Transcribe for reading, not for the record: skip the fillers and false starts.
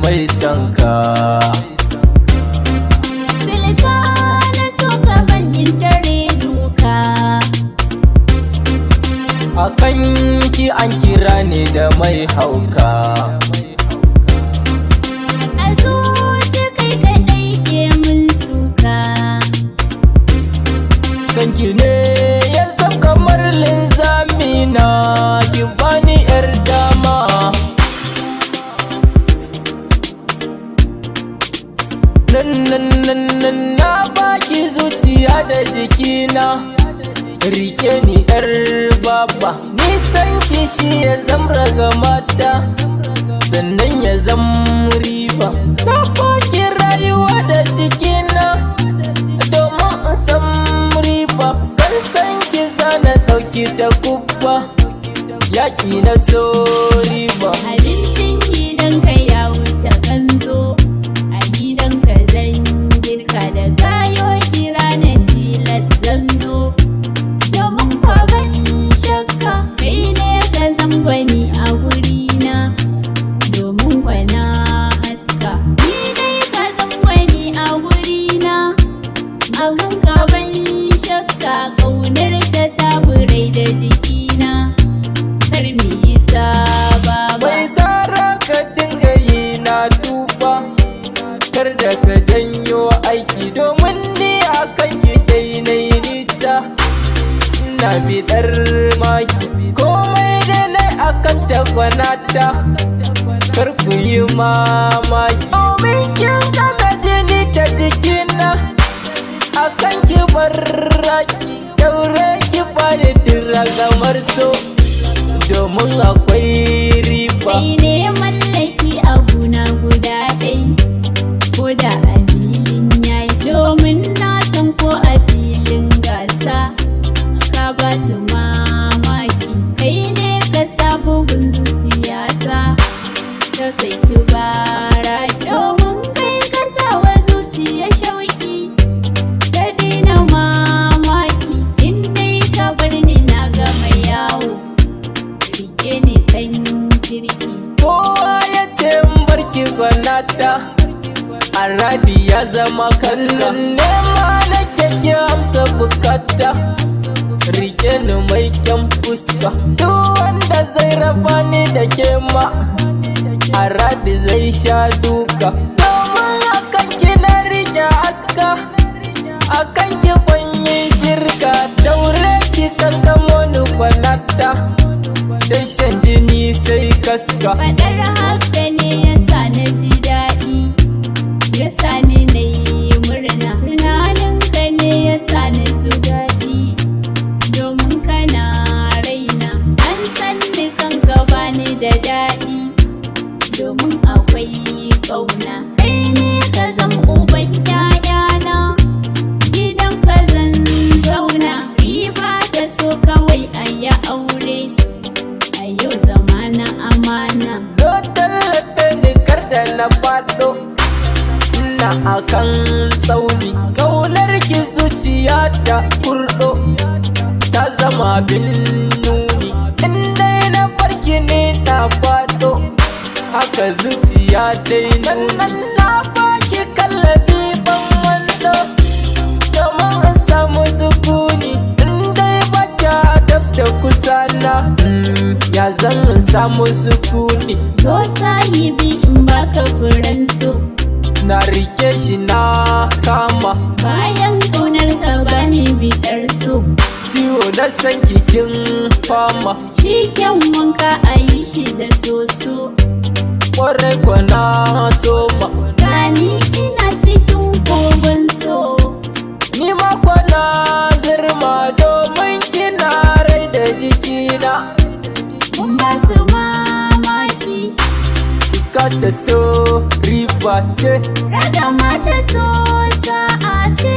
mai sanka. Silka na so ka ban in tare duka. Akan ki an kira ni da mai hauka. A zuci kai kaɗai ke mun suka. Sanki ne ya zam kamar linzami na, ki bani yar dama. Nan nan nan nan na baki zuciya da jikina. Rike ni yar baba. Nisan ki shi ya zamra ga mata, sannan ya zam riba. Na baki rayuwa da jikina domin in san riba. Kan san ki zana ɗauki ta kubba, yaƙi na so riba. Abincin gidanka ya wuce kanzo, a gidanka zan girka da kayo kira na tilas zan zo. Domin kwa ban shakka kai ne ka zangwani a gurina, domin kwa na haska. Ni dai ka zangwani a gurina, abun ka ban shakka ƙaunar ka ta burai da jikina. Kar mu yi ta baba. Mai tsara ka dinga yi na duba, kar da ka janyo aiki domin ni a kan ki dai na yi nisa. Ina bidar maki komai da na akan tagwanata, kar ku yi mamaki. Domin kin gama jini ta jikina, akan ki barraki, daure ki bani diragamar so, domin akwai riba. Kai ne mallaki abuna guda ɗai, ko da a filin yayi, domin na san ko a filin gasa, ka ba su mamaki. Kai ne ka sa bugun zuciyata, ta saki bara, domin kai ka sa wa zuciya shauki, ta daina mamaki, in dai ka bar ni na gama yawo. Rike ni ɗan kirki. Kowa ya ce in barki gwanata, Arabi ya zama kaska. Nema na ki amsa bukata, rike ni mai kyan fuska. Duk wanda zai raba ni da ke ma, Arabi zai sha duka. Domin akan ki na rike aska, akan ki ban yi shirka. Daure ki kankamo ni gwanata, dan shan jini sai kaska. Faɗar haka ne ya sa na ji daɗi, ya sa ni na yi murna. Tunaninka ne ya sa na ji daɗi, domin kana raina. An san ni kanka bani da daɗi, domin akwai ƙauna. Kai ne ka zam uban ƴaƴana, gidan ka zan zauna. Riba ta so kawai a yi aure, a yau zama na amana. Zo tallafe ni kar da na faɗo, ina akan tsauni. Kaunar ki zuciya ta kurɗo, ta zama bin nuni. In dai na barki ne na faɗo, haka zuciya dai nan nan na baki kallabi ban wando, domin in samu sukuni. In dai bata dab da kusa na, ya zan in samu sukuni? Zo sahibi in baka furen so. Na rike shi na kama. Bayan ƙaunar ka bani bidar so. Ciwo na san kikin fama. Shi kyan wanka a yi shi da soso. Kwarai kwana soma. Gani ina cikin kogon so. Ni ma kwana zirma domin kina rai da jikina. Mun ba su mamaki. Ka ta so riba ce. Ragama ta so sa'a ce.